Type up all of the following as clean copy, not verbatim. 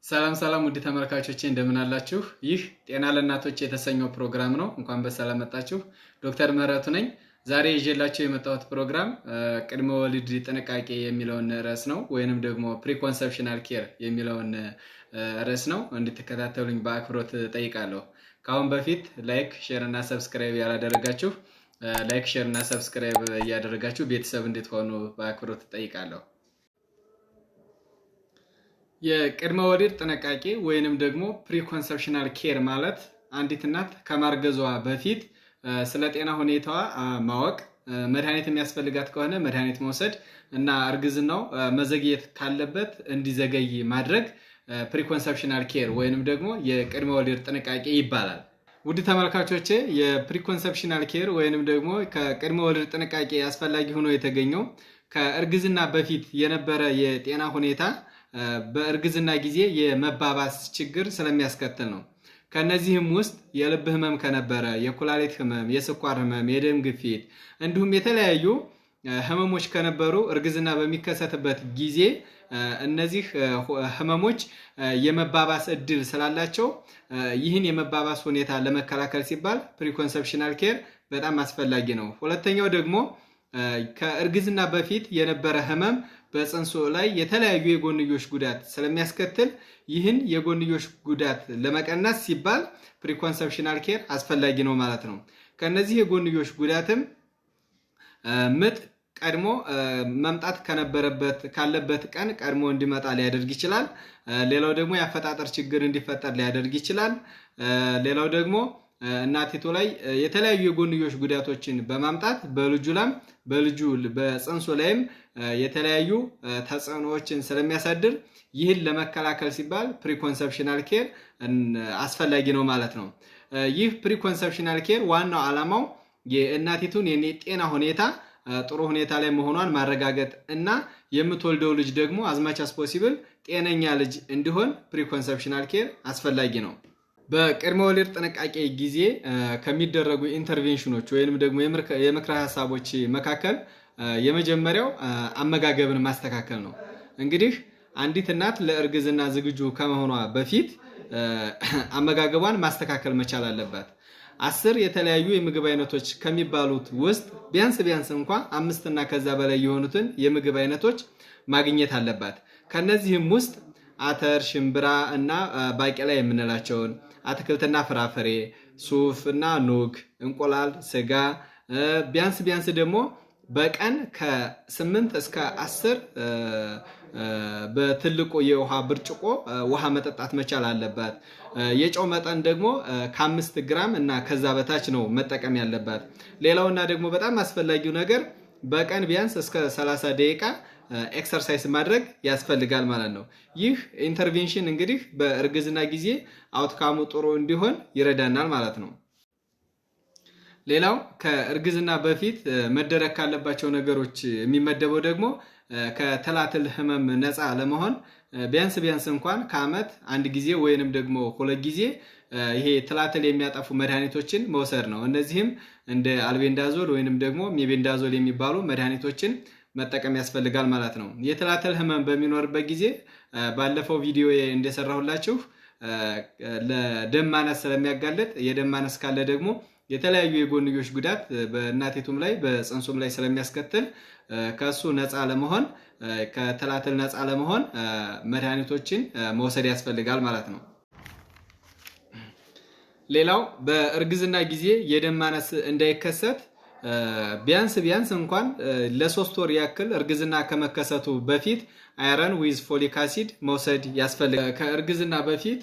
ሰላም ሰላም ውድ ተመልካቾቼ፣ እንደምን አላችሁ? ይህ ጤና ለእናቶች የተሰኘው ፕሮግራም ነው። እንኳን በሰላም መጣችሁ። ዶክተር ምህረቱ ነኝ። ዛሬ ይዤላችሁ የመጣሁት ፕሮግራም ቅድመ ወሊድ ጥንቃቄ የሚለውን ርዕስ ነው፣ ወይንም ደግሞ preconceptional care የሚለውን ርዕስ ነው። እንድትከታተሉኝ በአክብሮት እጠይቃለሁ። ከአሁን በፊት like፣ share እና subscribe ያላደረጋችሁ like፣ share እና subscribe እያደረጋችሁ ቤተሰብ እንድትሆኑ በአክብሮት እጠይቃለሁ። የቅድመ ወሊድ ጥንቃቄ ወይንም ደግሞ preconceptional care ማለት አንዲት እናት ከማርገዟ በፊት ስለ ጤና ሁኔታዋ ማወቅ፣ መድኃኒት የሚያስፈልጋት ከሆነ መድኃኒት መውሰድ እና እርግዝናው መዘግየት ካለበት እንዲዘገይ ማድረግ preconceptional care ወይንም ደግሞ የቅድመ ወሊድ ጥንቃቄ ይባላል። ውድ ተመልካቾቼ፣ የ preconceptional care ወይንም ደግሞ ከቅድመ ወሊድ ጥንቃቄ አስፈላጊ ሆኖ የተገኘው ከእርግዝና በፊት የነበረ የጤና ሁኔታ በእርግዝና ጊዜ የመባባስ ችግር ስለሚያስከትል ነው። ከእነዚህም ውስጥ የልብ ህመም ከነበረ፣ የኩላሊት ህመም፣ የስኳር ህመም፣ የደም ግፊት እንዲሁም የተለያዩ ህመሞች ከነበሩ እርግዝና በሚከሰትበት ጊዜ እነዚህ ህመሞች የመባባስ እድል ስላላቸው ይህን የመባባስ ሁኔታ ለመከላከል ሲባል preconceptional care በጣም አስፈላጊ ነው። ሁለተኛው ደግሞ ከእርግዝና በፊት የነበረ ህመም በፅንሱ ላይ የተለያዩ የጎንዮሽ ጉዳት ስለሚያስከትል ይህን የጎንዮሽ ጉዳት ለመቀነስ ሲባል preconceptional care አስፈላጊ ነው ማለት ነው። ከነዚህ የጎንዮሽ ጉዳትም ምጥ ቀድሞ መምጣት ከነበረበት ካለበት ቀን ቀድሞ እንዲመጣ ሊያደርግ ይችላል። ሌላው ደግሞ የአፈጣጠር ችግር እንዲፈጠር ሊያደርግ ይችላል። ሌላው ደግሞ እናቲቱ ላይ የተለያዩ የጎንዮሽ ጉዳቶችን በማምጣት በልጁ ላይም በልጁ በፅንሱ ላይም የተለያዩ ተጽዕኖዎችን ስለሚያሳድር ይህን ለመከላከል ሲባል preconceptional care አስፈላጊ ነው ማለት ነው። ይህ preconceptional care ዋናው ዓላማው የእናቲቱን የጤና ሁኔታ ጥሩ ሁኔታ ላይ መሆኗን ማረጋገጥ እና የምትወልደው ልጅ ደግሞ as much as possible ጤነኛ ልጅ እንዲሆን preconceptional care አስፈላጊ ነው። በቅድመ ወሊድ ጥንቃቄ ጊዜ ከሚደረጉ intervention ኖች ወይንም ደግሞ የምክረ ሀሳቦች መካከል የመጀመሪያው አመጋገብን ማስተካከል ነው። እንግዲህ አንዲት እናት ለእርግዝና ዝግጁ ከመሆኗ በፊት አመጋገቧን ማስተካከል መቻል አለባት። 10 የተለያዩ የምግብ አይነቶች ከሚባሉት ውስጥ ቢያንስ ቢያንስ እንኳ አምስትና ከዛ በላይ የሆኑትን የምግብ አይነቶች ማግኘት አለባት። ከነዚህም ውስጥ አተር፣ ሽምብራ እና ባቄላ የምንላቸውን፣ አትክልትና ፍራፍሬ፣ ሱፍ እና ኑግ፣ እንቁላል፣ ስጋ፣ ቢያንስ ቢያንስ ደግሞ በቀን ከ8 እስከ 10 በትልቁ የውሃ ብርጭቆ ውሃ መጠጣት መቻል አለባት። የጨው መጠን ደግሞ ከ5 ግራም እና ከዛ በታች ነው መጠቀም ያለባት። ሌላውና ደግሞ በጣም አስፈላጊው ነገር በቀን ቢያንስ እስከ 30 ደቂቃ exercise ማድረግ ያስፈልጋል ማለት ነው። ይህ intervention እንግዲህ በእርግዝና ጊዜ outcome ኡ ጥሩ እንዲሆን ይረዳናል ማለት ነው። ሌላው ከእርግዝና በፊት መደረግ ካለባቸው ነገሮች የሚመደበው ደግሞ ከትላትል ህመም ነፃ ለመሆን ቢያንስ ቢያንስ እንኳን ከዓመት አንድ ጊዜ ወይንም ደግሞ ሁለት ጊዜ ይሄ ትላትል የሚያጠፉ መድኃኒቶችን መውሰድ ነው። እነዚህም እንደ albendazole ወይንም ደግሞ mebendazole የሚባሉ መድኃኒቶችን መጠቀም ያስፈልጋል ማለት ነው። የትላትል ህመም በሚኖርበት ጊዜ ባለፈው ቪዲዮ እንደሰራሁላችሁ ለደም ማነስ ስለሚያጋልጥ፣ የደም ማነስ ካለ ደግሞ የተለያዩ የጎንዮሽ ጉዳት በእናቲቱም ላይ በፅንሱም ላይ ስለሚያስከትል ከእሱ ነፃ ለመሆን፣ ከትላትል ነፃ ለመሆን መድኃኒቶችን መውሰድ ያስፈልጋል ማለት ነው። ሌላው በእርግዝና ጊዜ የደም ማነስ እንዳይከሰት ቢያንስ ቢያንስ እንኳን ለ3 ወር ያክል እርግዝና ከመከሰቱ በፊት iron with folic acid መውሰድ ያስፈልጋል። ከእርግዝና በፊት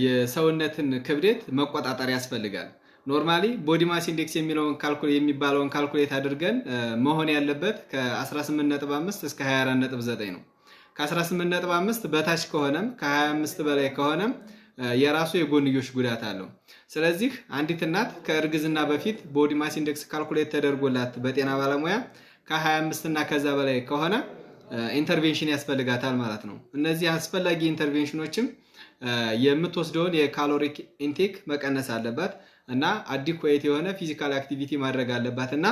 የሰውነትን ክብደት መቆጣጠር ያስፈልጋል። Normally body mass index የሚባለውን calculate አድርገን መሆን ያለበት ከ18.5 እስከ 24.9 ነው። ከ18.5 በታች ከሆነም ከ25 በላይ ከሆነም የራሱ የጎንዮሽ ጉዳት አለው። ስለዚህ አንዲት እናት ከእርግዝና በፊት body mass index calculate ተደርጎላት በጤና ባለሙያ ከ25 እና ከዛ በላይ ከሆነ intervention ያስፈልጋታል ማለት ነው። እነዚህ አስፈላጊ intervention ኖችም የምትወስደውን የ caloric intake መቀነስ አለባት እና adequate የሆነ physical activity ማድረግ አለባት እና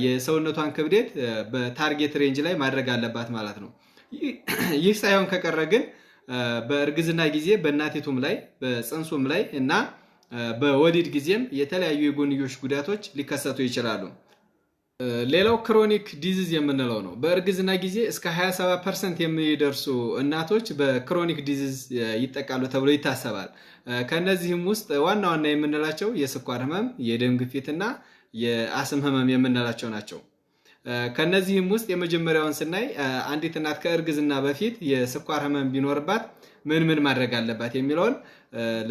የሰውነቷን ክብደት በ target range ላይ ማድረግ አለባት ማለት ነው። ይህ ሳይሆን ከቀረ ግን በእርግዝና ጊዜ በእናቲቱም ላይ፣ በፅንሱም ላይ እና በወሊድ ጊዜም የተለያዩ የጎንዮሽ ጉዳቶች ሊከሰቱ ይችላሉ። ሌላው chronic disease የምንለው ነው። በእርግዝና ጊዜ እስከ 27% የሚደርሱ እናቶች በ chronic disease ይጠቃሉ ተብሎ ይታሰባል። ከእነዚህም ውስጥ ዋና ዋና የምንላቸው የስኳር ህመም፣ የደም ግፊት እና የአስም ህመም የምንላቸው ናቸው። ከነዚህም ውስጥ የመጀመሪያውን ስናይ አንዲት እናት ከእርግዝና በፊት የስኳር ህመም ቢኖርባት ምን ምን ማድረግ አለባት የሚለውን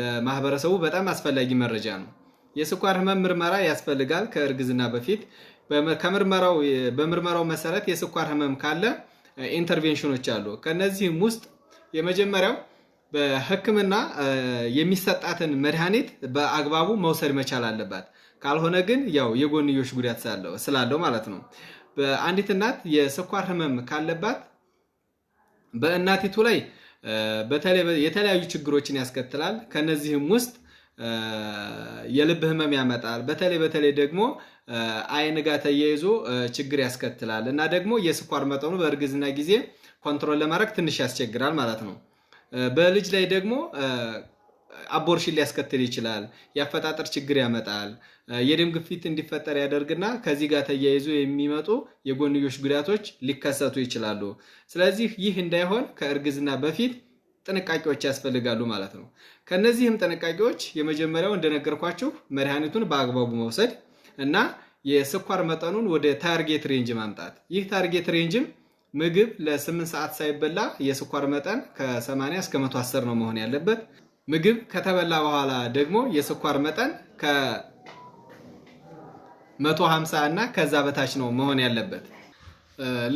ለማህበረሰቡ በጣም አስፈላጊ መረጃ ነው። የስኳር ህመም ምርመራ ያስፈልጋል ከእርግዝና በፊት። በምርመራው መሰረት የስኳር ህመም ካለ intervention ኖች አሉ። ከነዚህም ውስጥ የመጀመሪያው በሕክምና የሚሰጣትን መድኃኒት በአግባቡ መውሰድ መቻል አለባት። ካልሆነ ግን ያው የጎንዮሽ ጉዳት ስላለው ማለት ነው። በአንዲት እናት የስኳር ህመም ካለባት በእናቲቱ ላይ የተለያዩ ችግሮችን ያስከትላል። ከነዚህም ውስጥ የልብ ህመም ያመጣል። በተለይ በተለይ ደግሞ አይን ጋር ተያይዞ ችግር ያስከትላል እና ደግሞ የስኳር መጠኑ በእርግዝና ጊዜ control ለማድረግ ትንሽ ያስቸግራል ማለት ነው። በልጅ ላይ ደግሞ abortion ሊያስከትል ይችላል። የአፈጣጠር ችግር ያመጣል። የደም ግፊት እንዲፈጠር ያደርግና ከዚህ ጋር ተያይዞ የሚመጡ የጎንዮሽ ጉዳቶች ሊከሰቱ ይችላሉ። ስለዚህ ይህ እንዳይሆን ከእርግዝና በፊት ጥንቃቄዎች ያስፈልጋሉ ማለት ነው። ከነዚህም ጥንቃቄዎች የመጀመሪያው እንደነገርኳችሁ መድኃኒቱን በአግባቡ መውሰድ እና የስኳር መጠኑን ወደ target range ማምጣት። ይህ target range ም ምግብ ለ8 ሰዓት ሳይበላ የስኳር መጠን ከ80 እስከ 110 ነው መሆን ያለበት። ምግብ ከተበላ በኋላ ደግሞ የስኳር መጠን ከ150 እና ከዛ በታች ነው መሆን ያለበት።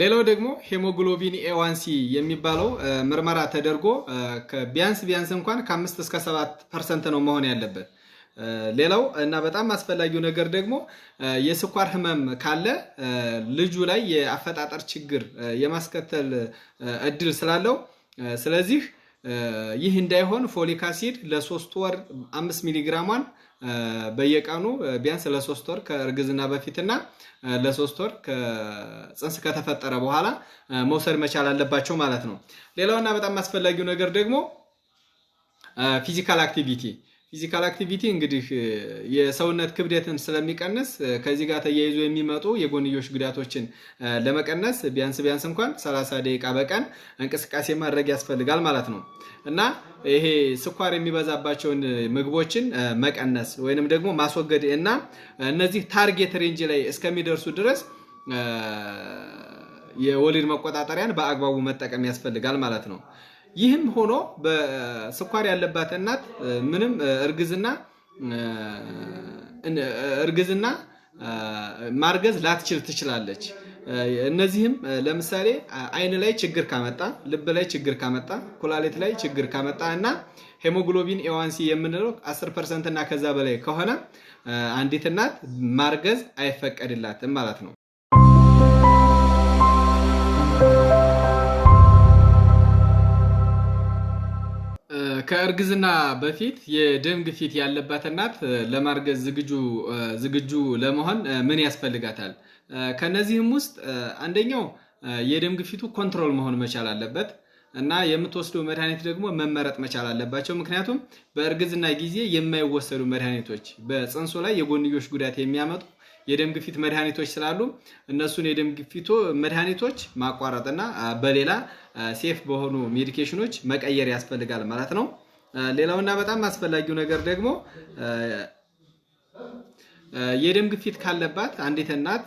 ሌላው ደግሞ hemoglobin A1C የሚባለው ምርመራ ተደርጎ ቢያንስ ቢያንስ እንኳን ከ5 እስከ 7% ነው መሆን ያለበት። ሌላው እና በጣም አስፈላጊው ነገር ደግሞ የስኳር ህመም ካለ ልጁ ላይ የአፈጣጠር ችግር የማስከተል እድል ስላለው፣ ስለዚህ ይህ እንዳይሆን folic acid ለ3 ወር 5 ሚሊግራሟን በየቀኑ ቢያንስ ለ3 ወር ከእርግዝና በፊትና ለ3 ወር ከፅንስ ከተፈጠረ በኋላ መውሰድ መቻል አለባቸው ማለት ነው። ሌላውና በጣም አስፈላጊው ነገር ደግሞ physical activity። Physical activity እንግዲህ የሰውነት ክብደትን ስለሚቀንስ ከዚህ ጋር ተያይዞ የሚመጡ የጎንዮሽ ጉዳቶችን ለመቀነስ ቢያንስ ቢያንስ እንኳን 30 ደቂቃ በቀን እንቅስቃሴ ማድረግ ያስፈልጋል ማለት ነው። እና ይሄ ስኳር የሚበዛባቸውን ምግቦችን መቀነስ ወይንም ደግሞ ማስወገድ እና እነዚህ target range ላይ እስከሚደርሱ ድረስ የወሊድ መቆጣጠሪያን በአግባቡ መጠቀም ያስፈልጋል ማለት ነው። ይህም ሆኖ በስኳር ያለባት እናት ምንም እርግዝና ማርገዝ ላትችል ትችላለች። እነዚህም ለምሳሌ አይን ላይ ችግር ካመጣ፣ ልብ ላይ ችግር ካመጣ፣ ኩላሊት ላይ ችግር ካመጣ እና hemoglobin A1C የምንለው 10% እና ከዛ በላይ ከሆነ አንዲት እናት ማርገዝ አይፈቀድላትም ማለት ነው። ከእርግዝና በፊት የደም ግፊት ያለባት እናት ለማርገዝ ዝግጁ ለመሆን ምን ያስፈልጋታል? ከነዚህም ውስጥ አንደኛው የደም ግፊቱ control መሆን መቻል አለበት እና የምትወስደው መድኃኒት ደግሞ መመረጥ መቻል አለባቸው። ምክንያቱም በእርግዝና ጊዜ የማይወሰዱ መድኃኒቶች በፅንሱ ላይ የጎንዮሽ ጉዳት የሚያመጡ የደም ግፊት መድኃኒቶች ስላሉ እነሱን የደም ግፊቱ መድኃኒቶች ማቋረጥና በሌላ safe በሆኑ medication ኖች መቀየር ያስፈልጋል ማለት ነው። ሌላውና በጣም አስፈላጊው ነገር ደግሞ የደም ግፊት ካለባት አንዲት እናት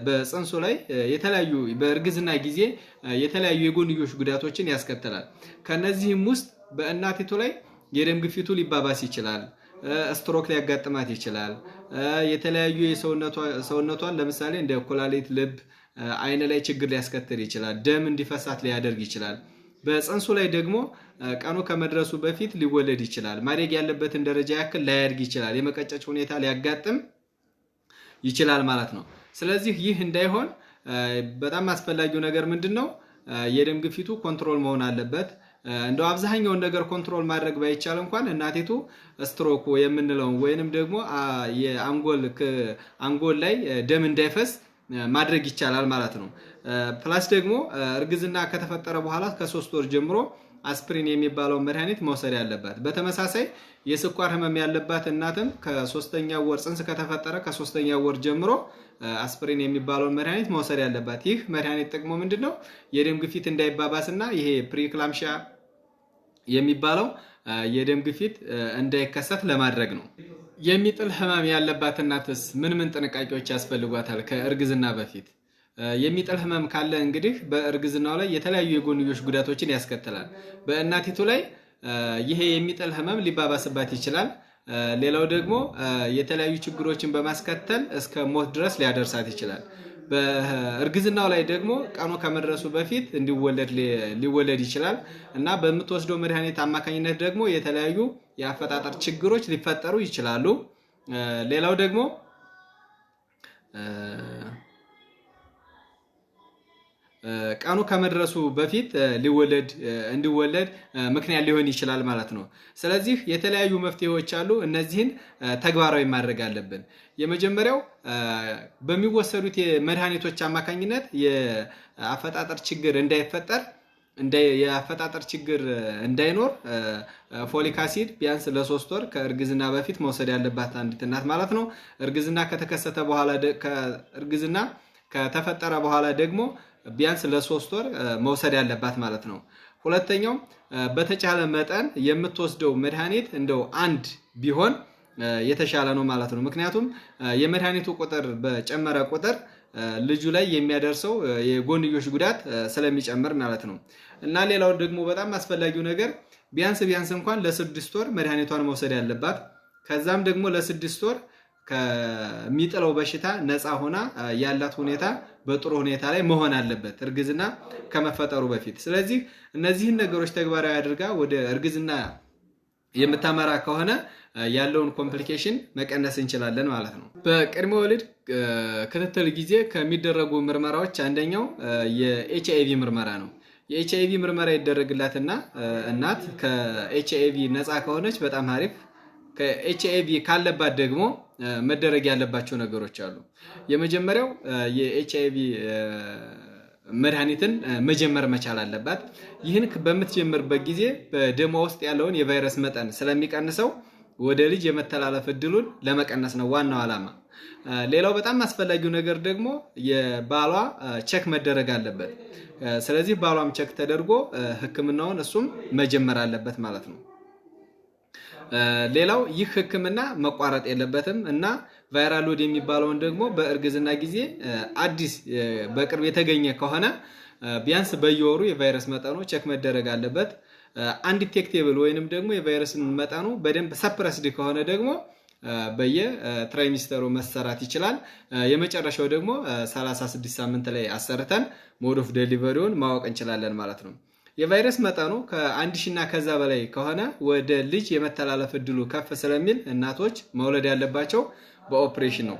በፅንሱ ላይ የተለያዩ በእርግዝና ጊዜ የተለያዩ የጎንዮሽ ጉዳቶችን ያስከትላል። ከነዚህም ውስጥ በእናቲቱ ላይ የደም ግፊቱ ሊባባስ ይችላል። ስትሮክ ሊያጋጥማት ይችላል። የተለያዩ የሰውነቷን ለምሳሌ እንደ ኩላሊት፣ ልብ፣ አይን ላይ ችግር ሊያስከትል ይችላል። ደም እንዲፈሳት ሊያደርግ ይችላል። በፅንሱ ላይ ደግሞ ቀኑ ከመድረሱ በፊት ሊወለድ ይችላል። ማደግ ያለበትን ደረጃ ያክል ላያድግ ይችላል። የመቀጨጭ ሁኔታ ሊያጋጥም ይችላል ማለት ነው። ስለዚህ ይህ እንዳይሆን በጣም አስፈላጊው ነገር ምንድን ነው? የደም ግፊቱ control መሆን አለበት። እንደው አብዛኛውን ነገር control ማድረግ ባይቻል እንኳን እናቲቱ ስትሮክ የምንለውን ወይንም ደግሞ የአንጎል አንጎል ላይ ደም እንዳይፈስ ማድረግ ይቻላል ማለት ነው። Plus ደግሞ እርግዝና ከተፈጠረ በኋላ ከ3 ወር ጀምሮ አስፕሪን የሚባለው መድኃኒት መውሰድ ያለባት። በተመሳሳይ የስኳር ህመም ያለባት እናትም ከሶስተኛ ወር፣ ጽንስ ከተፈጠረ ከሶስተኛ ወር ጀምሮ አስፕሪን የሚባለውን መድኃኒት መውሰድ ያለባት። ይህ መድኃኒት ጥቅሙ ምንድን ነው? የደም ግፊት እንዳይባባስና ይሄ preeclampsia የሚባለው የደም ግፊት እንዳይከሰት ለማድረግ ነው። የሚጥል ህመም ያለባት እናትስ ምን ምን ጥንቃቄዎች ያስፈልጓታል? ከእርግዝና በፊት የሚጥል ህመም ካለ እንግዲህ በእርግዝናው ላይ የተለያዩ የጎንዮሽ ጉዳቶችን ያስከትላል። በእናቲቱ ላይ ይሄ የሚጥል ህመም ሊባባስባት ይችላል። ሌላው ደግሞ የተለያዩ ችግሮችን በማስከተል እስከ ሞት ድረስ ሊያደርሳት ይችላል። በእርግዝናው ላይ ደግሞ ቀኑ ከመድረሱ በፊት እንዲወለድ ሊወለድ ይችላል እና በምትወስደው መድኃኒት አማካኝነት ደግሞ የተለያዩ የአፈጣጠር ችግሮች ሊፈጠሩ ይችላሉ። ሌላው ደግሞ ቀኑ ከመድረሱ በፊት ሊወለድ እንዲወለድ ምክንያት ሊሆን ይችላል ማለት ነው። ስለዚህ የተለያዩ መፍትሄዎች አሉ። እነዚህን ተግባራዊ ማድረግ አለብን። የመጀመሪያው በሚወሰዱት የመድኃኒቶች አማካኝነት የአፈጣጠር ችግር እንዳይፈጠር፣ የአፈጣጠር ችግር እንዳይኖር folic acid ቢያንስ ለ3 ወር ከእርግዝና በፊት መውሰድ ያለባት አንዲት እናት ማለት ነው። እርግዝና ከተከሰተ በኋላ፣ እርግዝና ከተፈጠረ በኋላ ደግሞ ቢያንስ ለ3 ወር መውሰድ ያለባት ማለት ነው። ሁለተኛው በተቻለ መጠን የምትወስደው መድኃኒት እንደው አንድ ቢሆን የተሻለ ነው ማለት ነው። ምክንያቱም የመድኃኒቱ ቁጥር በጨመረ ቁጥር ልጁ ላይ የሚያደርሰው የጎንዮሽ ጉዳት ስለሚጨምር ማለት ነው። እና ሌላው ደግሞ በጣም አስፈላጊው ነገር ቢያንስ ቢያንስ እንኳን ለ6 ወር መድኃኒቷን መውሰድ ያለባት፣ ከዛም ደግሞ ለ6 ወር ከሚጥለው በሽታ ነፃ ሆና ያላት ሁኔታ በጥሩ ሁኔታ ላይ መሆን አለበት እርግዝና ከመፈጠሩ በፊት። ስለዚህ እነዚህን ነገሮች ተግባራዊ አድርጋ ወደ እርግዝና የምታመራ ከሆነ ያለውን complication መቀነስ እንችላለን ማለት ነው። በቅድመ ወሊድ ክትትል ጊዜ ከሚደረጉ ምርመራዎች አንደኛው የኤች አይቪ ምርመራ ነው። የኤች አይቪ ምርመራ ይደረግላትና እናት ከኤች አይቪ ነፃ ከሆነች በጣም አሪፍ። ከኤች አይቪ ካለባት ደግሞ መደረግ ያለባቸው ነገሮች አሉ። የመጀመሪያው የኤች አይቪ መድኃኒትን መጀመር መቻል አለባት። ይህን በምትጀምርበት ጊዜ በደሟ ውስጥ ያለውን የቫይረስ መጠን ስለሚቀንሰው ወደ ልጅ የመተላለፍ እድሉን ለመቀነስ ነው ዋናው ዓላማ። ሌላው በጣም አስፈላጊው ነገር ደግሞ የባሏ check መደረግ አለበት። ስለዚህ ባሏም check ተደርጎ ሕክምናውን እሱም መጀመር አለበት ማለት ነው። ሌላው ይህ ሕክምና መቋረጥ የለበትም እና viral load የሚባለውን ደግሞ በእርግዝና ጊዜ አዲስ በቅርብ የተገኘ ከሆነ ቢያንስ በየወሩ የቫይረስ መጠኑ check መደረግ አለበት። Undetectable ወይንም ደግሞ የቫይረስን መጠኑ በደንብ suppressed ከሆነ ደግሞ በየ trimester ኡ መሰራት ይችላል። የመጨረሻው ደግሞ 36 ሳምንት ላይ አሰርተን mode of delivery ውን ማወቅ እንችላለን ማለት ነው። የቫይረስ መጠኑ ከ1000 እና ከዛ በላይ ከሆነ ወደ ልጅ የመተላለፍ እድሉ ከፍ ስለሚል እናቶች መውለድ ያለባቸው በኦፕሬሽን ነው።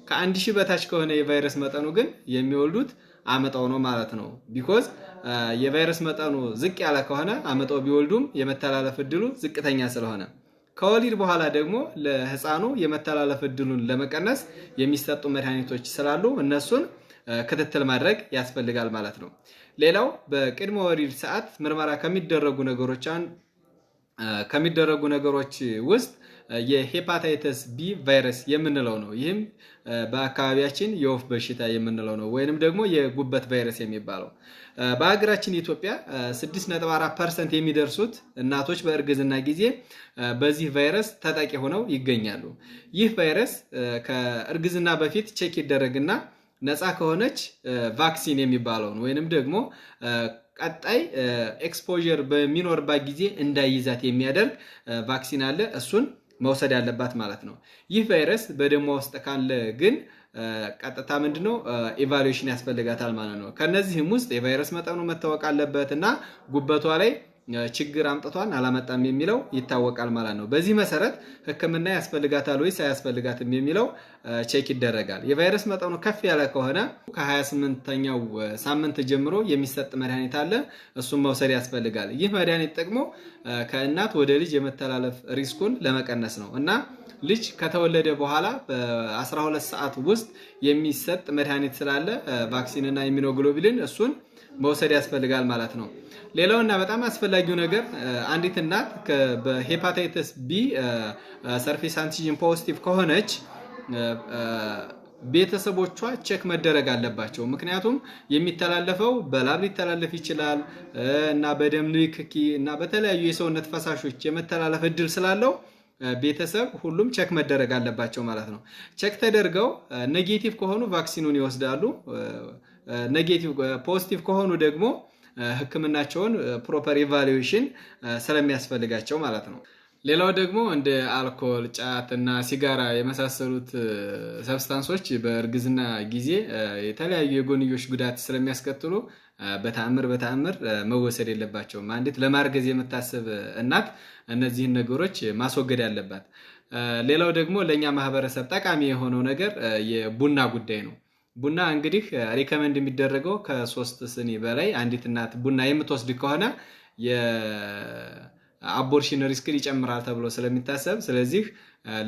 ከ1000 በታች ከሆነ የቫይረስ መጠኑ ግን የሚወልዱት አምጠው ነው ማለት ነው። Because የቫይረስ መጠኑ ዝቅ ያለ ከሆነ አምጠው ቢወልዱም የመተላለፍ እድሉ ዝቅተኛ ስለሆነ፣ ከወሊድ በኋላ ደግሞ ለህፃኑ የመተላለፍ እድሉን ለመቀነስ የሚሰጡ መድኃኒቶች ስላሉ እነሱን ክትትል ማድረግ ያስፈልጋል ማለት ነው። ሌላው በቅድመ ወሊድ ሰዓት ምርመራ ከሚደረጉ ነገሮች ውስጥ የ hepatitis B virus የምንለው ነው። ይህም በአካባቢያችን የወፍ በሽታ የምንለው ነው፣ ወይንም ደግሞ የጉበት ቫይረስ የሚባለው። በሀገራችን ኢትዮጵያ 6.4% የሚደርሱት እናቶች በእርግዝና ጊዜ በዚህ ቫይረስ ተጠቂ ሆነው ይገኛሉ። ይህ ቫይረስ ከእርግዝና በፊት check ይደረግና ነፃ ከሆነች vaccine የሚባለውን ወይንም ደግሞ ቀጣይ exposure በሚኖርባት ጊዜ እንዳይዛት የሚያደርግ vaccine አለ። እሱን መውሰድ ያለባት ማለት ነው። ይህ ቫይረስ በደሟ ውስጥ ካለ ግን ቀጥታ ምንድነው evaluation ያስፈልጋታል ማለት ነው። ከነዚህም ውስጥ የቫይረስ መጠኑ መታወቅ አለበት እና ጉበቷ ላይ ችግር አምጥቷል አላመጣም የሚለው ይታወቃል ማለት ነው። በዚህ መሰረት ሕክምና ያስፈልጋታል ወይስ አያስፈልጋትም የሚለው check ይደረጋል። የቫይረስ መጠኑ ከፍ ያለ ከሆነ ከ28ኛው ሳምንት ጀምሮ የሚሰጥ መድኃኒት አለ። እሱም መውሰድ ያስፈልጋል። ይህ መድኃኒት ጥቅሙ ከእናት ወደ ልጅ የመተላለፍ risk ኡን ለመቀነስ ነው እና ልጅ ከተወለደ በኋላ በ12 ሰዓት ውስጥ የሚሰጥ መድኃኒት ስላለ vaccine እና immunoglobulin እሱን መውሰድ ያስፈልጋል ማለት ነው። ሌላውና በጣም አስፈላጊው ነገር አንዲት እናት በ hepatitis B surface antigen positive ከሆነች ቤተሰቦቿ check መደረግ አለባቸው። ምክንያቱም የሚተላለፈው በላብ ሊተላለፍ ይችላል እና በደም ንክኪ እና በተለያዩ የሰውነት ፈሳሾች የመተላለፍ እድል ስላለው ቤተሰብ ሁሉም check መደረግ አለባቸው ማለት ነው። Check ተደርገው negative ከሆኑ vaccine ኑን ይወስዳሉ። Negative positive ከሆኑ ደግሞ ሕክምናቸውን proper evaluation ስለሚያስፈልጋቸው ማለት ነው። ሌላው ደግሞ እንደ አልኮል፣ ጫት እና ሲጋራ የመሳሰሉት substance ኦች በእርግዝና ጊዜ የተለያዩ የጎንዮሽ ጉዳት ስለሚያስከትሉ በተአምር በተአምር መወሰድ የለባቸውም። አንዲት ለማርገዝ የምታስብ እናት እነዚህን ነገሮች ማስወገድ ያለባት። ሌላው ደግሞ ለእኛ ማህበረሰብ ጠቃሚ የሆነው ነገር የቡና ጉዳይ ነው። ቡና እንግዲህ recommend የሚደረገው ከ3 ስኒ በላይ አንዲት እናት ቡና የምትወስድ ከሆነ የ abortion risk ን ይጨምራል ተብሎ ስለሚታሰብ፣ ስለዚህ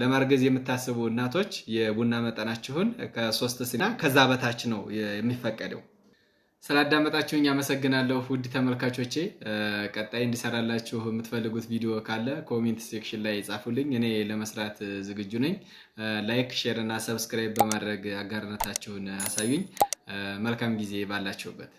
ለማርገዝ የምታስቡ እናቶች የቡና መጠናችሁን ከ3 ስኒ ከዛ በታች ነው የሚፈቀደው። ስላዳመጣችሁኝ አመሰግናለሁ ውድ ተመልካቾቼ። ቀጣይ እንዲሰራላችሁ የምትፈልጉት ቪዲዮ ካለ comment section ላይ ጻፉልኝ። እኔ ለመስራት ዝግጁ ነኝ። Like፣ share እና subscribe በማድረግ አጋርነታችሁን አሳዩኝ። መልካም ጊዜ ባላችሁበት።